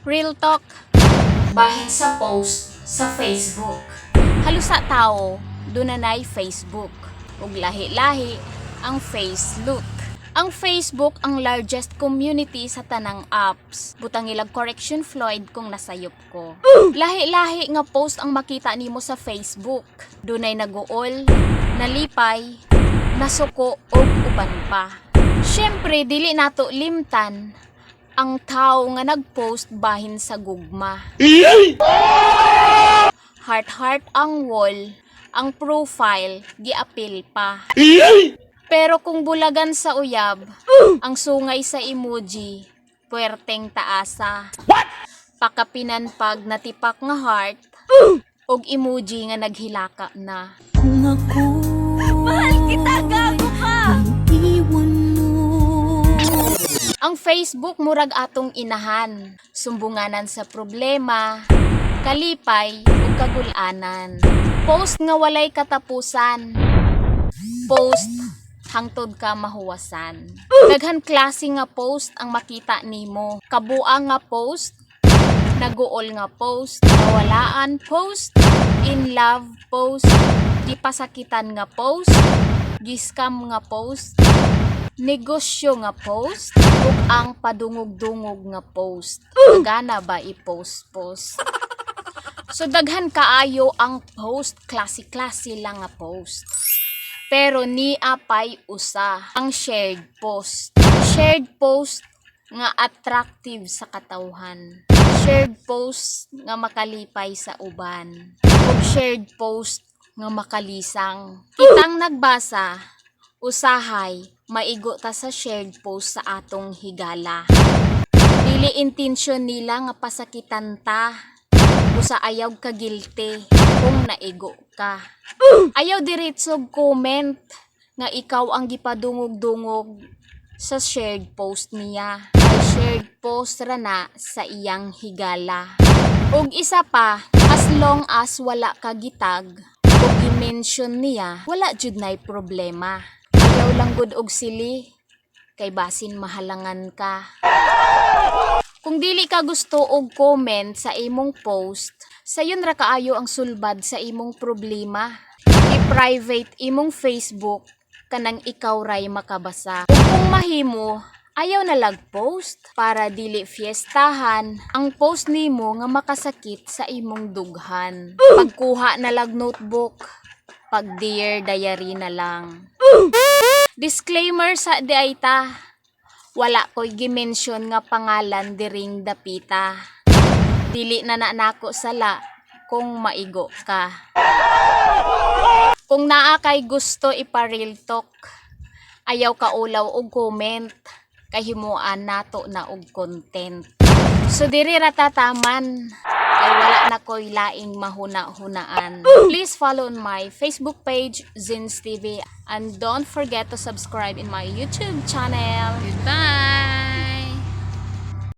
Real talk. Bahin sa post sa Facebook. Halos sa tao, dunanay Facebook. Ug lahi-lahi ang face look. Ang Facebook ang largest community sa tanang apps. Butang ilag correction Floyd kung nasayop ko. Lahi-lahi nga post ang makita nimo sa Facebook. Dunay naguol, nalipay, nasuko og uban pa. Syempre dili nato limtan ang tao nga nagpost bahin sa gugma. Heart heart ang wall, ang profile giapil pa. Pero kung bulagan sa uyab, ang sungay sa emoji, puwerteng taasa. Pakapinan pag natipak nga heart, og emoji nga naghilaka na. Kung ako Mahal kita, gago ka! iwan mo. Ang Facebook murag atong inahan, sumbunganan sa problema, kalipay ug kagulanan. Post nga walay katapusan. Post hangtod ka mahuwasan. Daghan klase nga post ang makita nimo. Kabuang nga post, naguol nga post, nawalaan post, in love post, gipasakitan nga post, giscam nga post, negosyo nga post, ug ang padungog-dungog nga post. Gana ba i-post-post? So daghan kaayo ang post, klase-klase lang nga post. Pero nia pay usa ang shared post. Shared post nga attractive sa katawhan. Shared post nga makalipay sa uban. Ug shared post nga makalisang. Kitang nagbasa, usahay maigo ta sa shared post sa atong higala. Dili intensyon nila nga pasakitan ta. Usa ayaw ka guilty kung naigo ka. Ayaw diretsog comment nga ikaw ang gipadungog-dungog sa shared post niya. Ay shared post ra na sa iyang higala. Ug isa pa, as long as wala ka gitag ug gi-mention niya, wala jud nay problema. Ayaw lang gud og sili kay basin mahalangan ka. Kung dili ka gusto og comment sa imong post, sayon ra kaayo ang sulbad sa imong problema. I-private imong Facebook kanang ikaw ray makabasa. Ug kung mahimo, ayaw na lag post para dili fiestahan ang post nimo nga makasakit sa imong dughan. Pagkuha na lag notebook, pag dear diary na lang. Disclaimer sa diay ta, wala ko'y gimension nga pangalan diring dapita. Dili na na nako sala kung maigo ka. Kung naa kay gusto ipa-real talk, ayaw ka ulaw og comment kay himuan nato na og content. So diri ra tataman kay wala na ko'y laing mahuna-hunaan. Please follow on my Facebook page, Zins TV, and don't forget to subscribe in my YouTube channel. Goodbye!